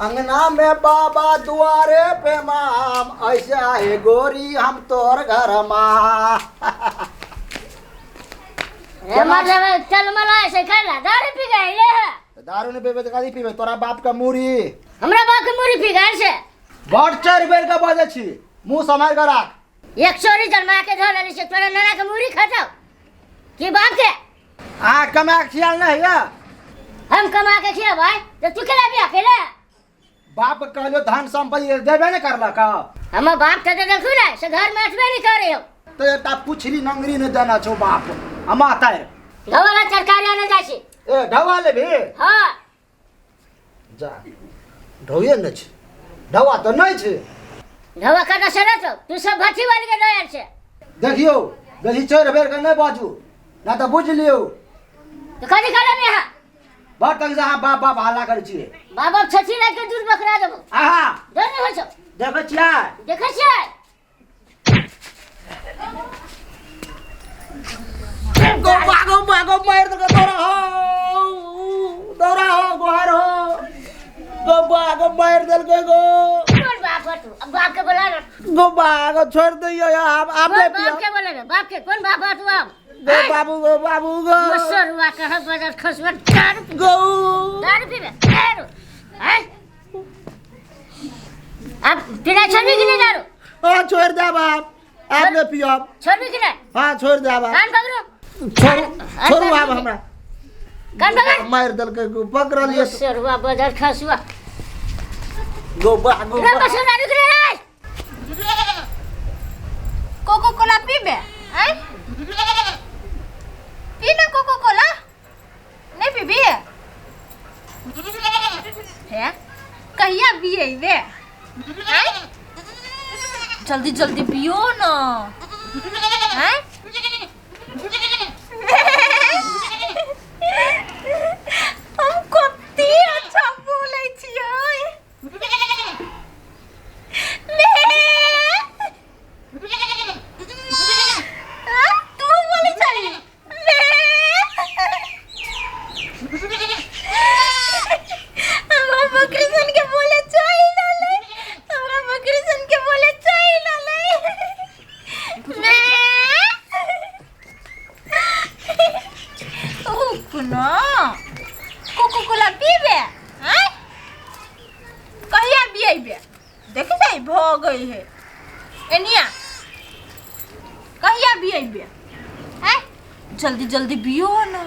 अंगना में बाबा दुआरे पे माम ऐसे आए गोरी हम तोर घर मा। रे मतलब चल मला ऐसे खेला दारू पी गए ले है। दारू नहीं पीबे तो कथी पीबे? तोरा बाप का मूरी। हमरा बाप के मूरी पी गए से। बड़ चारि बेर के बजै छी, मुंह सम्हारि के राख। एक चोरी जन्मा के धर लेने से तोरा नाना के मूरी खटाओ की बाप के? अहाँ कमा के खियाल नहीं है? हम कमा के खियाबै तो तू केला बियाह केले? बाप के कहलियो धन संपत्ति देबे नहीं करलक। हमर बाप के देखू ने से घर में अटबे नहीं करे हो। तो एकटा पुछली नंगरी नहीं देना छौ बाप हम तार। ढोला तरकारी आने जाइ छी। ए ढौआ लेबही? हाँ। जा ढौए नहि छै, ढौआ तऽ नहि छै। ढौआ कतऽ से रहतौ? तू सब भट्ठी वाली के दयाल छै। देखियौ बेसी चढ़ि बेर के नहि बाजू, ना तऽ बुझि लियौ। तऽ कथी करब यहाँ? बड़ तंग से अहाँ बाप बाप हल्ला करै छियै। बाप बाप छथि राखि के दूध बकरा देबौ। आहा। डर नहि होइ छौ? देखै छियै? देखै छियै? गो बागो बागो मारि देलकै, दौड़ा हो दौड़ा हो गोहार हो गो बागो मारि देलकै गो। कोन बाप हो तू? अब बाप के बोला ना। गो बागो छोड़ दियो आब आब कोन नहि बाप पियब। के बोले ना? बाप के कोन बाप हो तू अब? गो बाबू गो बाबू गो। मसरुआ कह बजर खसबे दारू पी। गो दारू पीबे दारू। हैं? अब पीना छोड़बी कि नहीं दारू? हाँ छोड़ दे बाप, आब नहि पियब। छोड़बी कि नहीं? हाँ छोड़ दे बाप। कान पकड़ो। छोड़ू छोड़ू आब हमरा। कान पकड़। मारि देलकै गो, पकड़लियै। मसरुआ बजर खसुआ। गो बा गो रे बा। मसरुआ रुक रे रे। कोको कोला पीबे? आय पी ना कोको कोला। नहीं पीबी है? कहिया पिएबे? आय जल्दी जल्दी पियो ना। आय हम कते अच्छा बोलै छियै। तू बोलै छही? हमरा बकरी सन के बोले चल रहलै, हमरा बकरी सन के बोले चल रहलै। रुक ना, कोको कोला पीबे? आँय कहिया पिएबे? देखी जाई भ गई है। एनिया कहिया बियेबे? आँय जल्दी जल्दी बियो ना,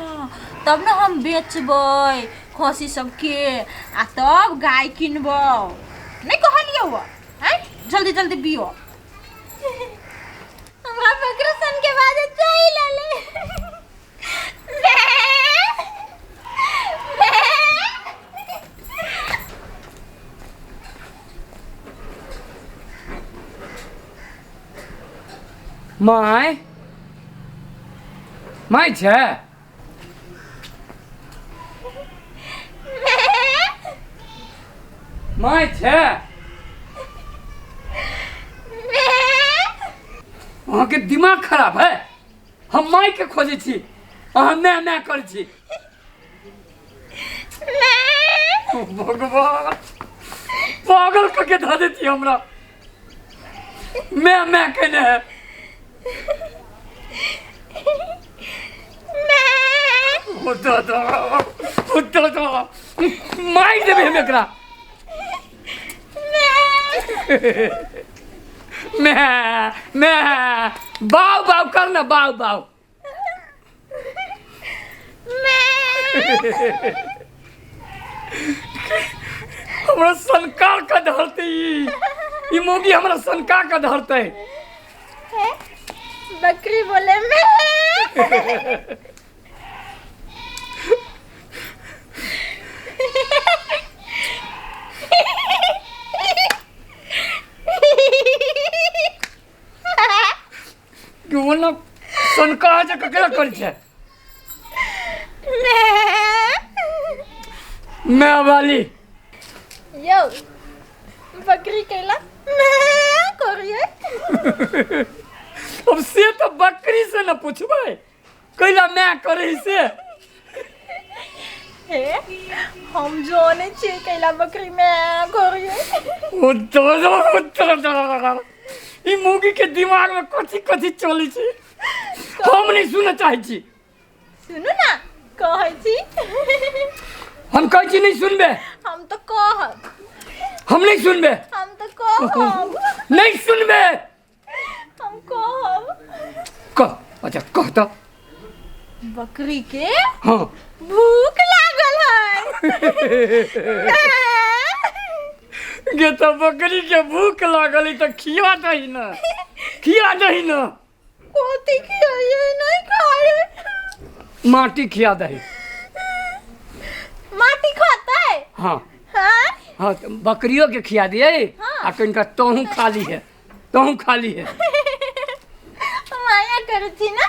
तब ना हम बेचबै खसी सबके आ तब गाय किनबै। नहीं कहलियौ आँय जल्दी जल्दी बियो। हमरा बकरा सन के बाद चलि अलै। My my छै? My छै? अहाँके दिमाग खराब है? हम माय के खोजै छी, अहाँ मैं मैं करै छी। भगवान पागल कऽ के धऽ देती हमरा। मैं मैं केने है। ओ दादा ओ दादा मारि देबै हम एकरा। मैं मैं बाव बाव कर ना बाव बाव। हमरा सनका के धरते ई ई मोगी, हमरा सनका के धरते। बकरी बोले मैं। कि ओना सनका जे ककरा करै छै? मैं वाली यौ बकरी कैला मैं करिए? अब से तो बकरी से न पूछबै कैला मैं करै से। हे हम जानै छियै कैला बकरी में करिए। ओ दो ई मुगी के दिमाग में कथी कथी चलै छै, हम नहीं सुनऽ चाहै छी। सुनू ना, कहै छी। हम कहै छी नहीं सुनबे। हम तो कहब। हम नहीं सुनबे। हम तो कहब। नहीं सुनबे। हम कहब। कह, अच्छा कह तो। बकरी के हाँ भूख लागल है। गे तो बकरी के भूख लागल है तो खिया दही ना, खिया दही ना। कोती खियाइए नहीं खाए। माटी खिया दही। माटी खाता है? हाँ। हाँ? हाँ, तो बकरियों के खिया दिए। हाँ। आ कनिका तोहू खाली है, तोहू खाली है। माया करै छी ना।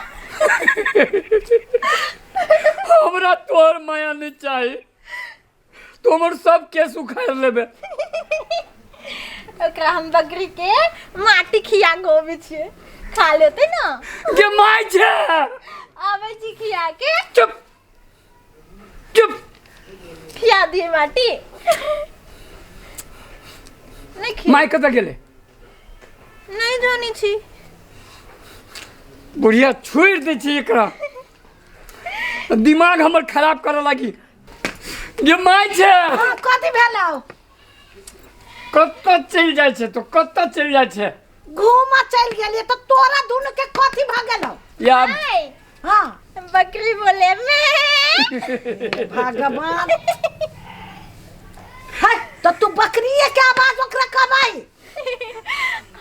हमरा तोहर माया नहीं चाही, तो हमर सब केस उखाड़ लेबे। ओकरा हम बकरी के माटी खिया गोबी छियै, खा लेतै ना। गे my छै। आबै छी खिया के। चुप चुप। खिया दिए माटी। नहीं खिया। My कतऽ गेलै? नहीं जानी छी। बुढ़िया छोड़ि दै छी एकरा, दिमाग हमर खराब करऽ लागी। गे my छै। हाँ, कथी भेलौ? कतऽ चलि जाइ छै तो, कतऽ चलि जाइ छै? घूमऽ चलि गेलियै तऽ तोरा दुनू के कथी भऽ गेलौ? या my, हाँ बकरी बोले मैं। भगवान है, तो तू बकरिए के आवाज ओकरा कहबै?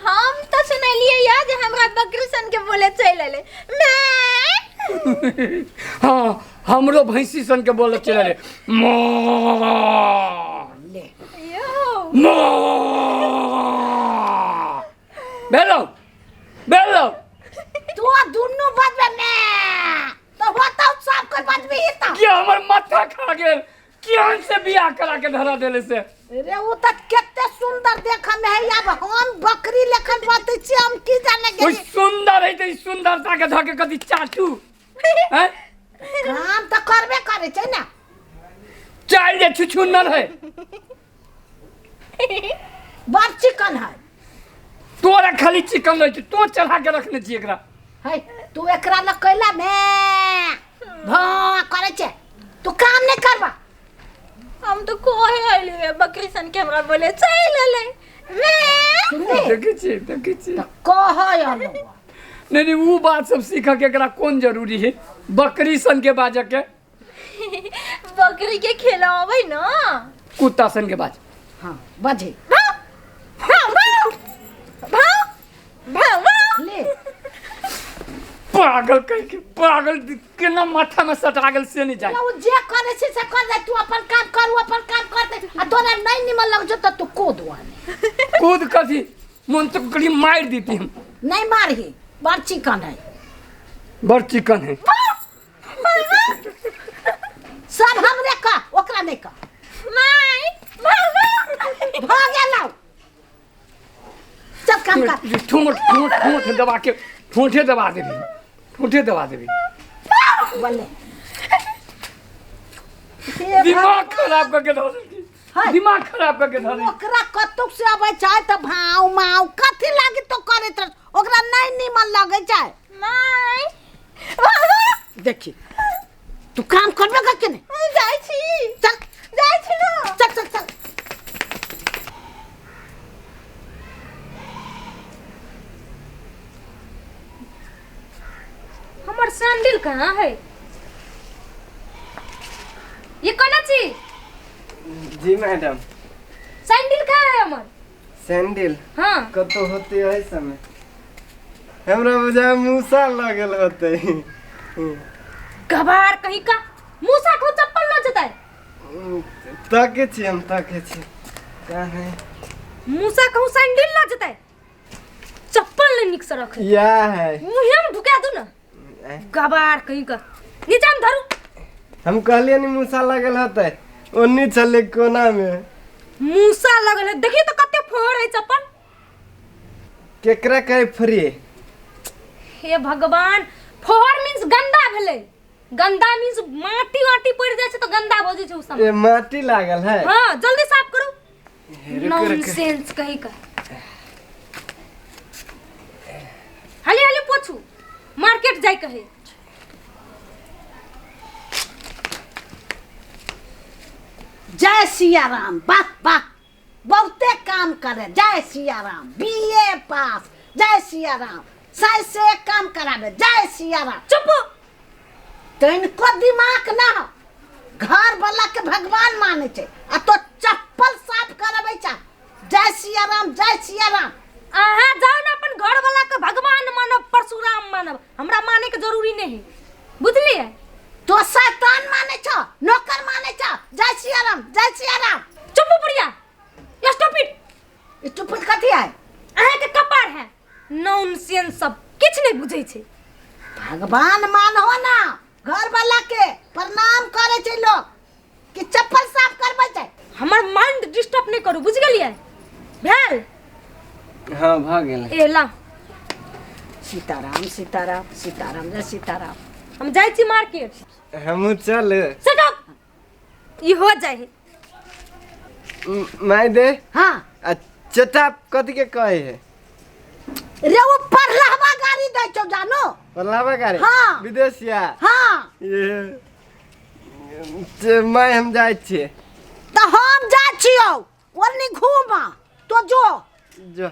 हम तो सुनलियै या जे हमरा बकरी सन के बोले चलि एलै मैं। हाँ, हमरो भैंसी सन के बोले चलि एलै मो। ले यो मो भेलौ भेलौ। तू दुनू बजबे में तो होता सब कोई बजबी ही तो। के हमर माथा खा गेल, केहन से बियाह करा के धरा देले से। रे उ त कते सुंदर देख में है, अब हम बकरी लेखन बतै छी, हम की जाने ओ गेली। सुंदर है त ई सुंदरता के धके कथी चाटू हैं? काम त करबे करे छै ना। चाल जे छुछुन्नर है। बड़ चिकन है। तोरा खाली चिकन रहै छै, तो चढ़ा के रखने छी एकरा। है तू एकरा ल कैला में भा करे छै, तू काम नहीं करबा। हम तो कहे अइलियै बकरी सन के हमरा बोले चलि एलै मैं। सुनली? देखै छी, देखै छी। त कहै अलो। नहीं नहीं, उ बात सब सीख के एकरा कोन जरूरी है बकरी सन के बाजऽ के। बकरी के खिलाबै ना। कुत्ता सन के बाज। हाँ बाजे। भाव भाव भाव भाव भाव। ले पागल कह के, पागल केना माथा में सटा गेल से नहीं जाए। उ जे करे छै से कर दे, तू अपन काम कर, उ अपन काम कर दे, आ तोरा नहीं निमन लग जो त तू कूद आने। कूद कथी, मन तो कड़ी मार देती हम। नहीं मारही, बड़ चिकन है। बड़ चिकन है। सब हमरे का, ओकरा नहीं का। My भाव भाव। भ गेलौ, चल काम कर। ठोंठ ठोंठ ठोंठ दबा के, ठोंठे दबा देबी, ठोंठे दबा देबी। बोले दिमाग खराब करके धर देलकी, है। दिमाग खराब करके धर देलकी। ओकरा कतौ से अबै छै त भाव माव कथी लागी तो करैत रह, ओकरा नहीं निमन लगै छै। My भाव भाव। देखी तू काम करबे कर के नहीं? हम जाइ छी। चल जाइ छी ना। चल चल चल। हमर सैंडल कहाँ है? ये कोना छी? जी मैडम। सैंडल कहाँ है हमर? सैंडल? हाँ। कतो होते है समय, हमरा बुझाय मूसा लगल होते। गबार कहीं का मूसा को चप्पल न जताए। ताके छी हम, ताके छी कहाँ है। मूसा कहूँ सैंडल न जताए, चप्पल नहीं निक से रखे। या है मुँहे में ढुका दू ना। गबार कहीं का नीचा में धरू। हम कहलिए नहीं मूसा लगल होते, ओन्नी चले कोना में मूसा लगल है। देखिए तो कते फोड़ है चप्पल। केकरा कहे फ्री? हे भगवान, फोड़ मीन्स गंदा भेलै, गंदा मीन्स माटी वाटी पड़ जाय छै तो गंदा भऽ जाइ छै उ सामान। ए माटी लागल है। हाँ जल्दी साफ करू। रुक, रुक। नॉनसेंस कही का। हाली हाली पोछू, मार्केट जाय कहे। जय सिया राम। वाह वाह, बहुते काम करे। जय सिया राम, बीए पास। जय सिया राम, सही से काम कराबे। जय सिया राम। चुप। तनिको दिमाग ना हो, घर वाला के भगवान माने छै आ तो चप्पल साफ करबै छ। जय सिया राम, जय सिया राम। अहाँ जाओ ना अपन घर वाला के भगवान मानब, परशुराम मानब, हमरा माने के जरूरी नहीं है, बुझलिए? तो शैतान माने छ, नौकर माने छ। जय सिया राम, जय सिया राम। चुप बुढ़िया, स्टॉप it. ई चुप कथी है? अहाँ के कपार है, नॉनसेंस सब किछ नहीं बुझै छै। भगवान मानहो ना, घर वाला के प्रणाम करे छै लोग कि चप्पल साफ करबै छै। हमर माइंड डिस्टर्ब नहीं करू, बुझ गेलिए? भेल? हाँ भ गेल। ए ला। सीताराम सीताराम सीताराम जय सीताराम। हम जाइ छी मार्केट। हमहूँ चल। सेट अप, ई हो जाइ है। माय दे। हाँ। आ चटाप कथी के कहे है? रे वो पढ़लहवा गाड़ी दै छौ जानो। पढ़लहवा गाड़ी? हाँ। विदेशिया? हाँ। ये जे माय हम जाइ छियै। तऽ हम जाइ छियौ ओन्नी घूमा, तो जो। जो।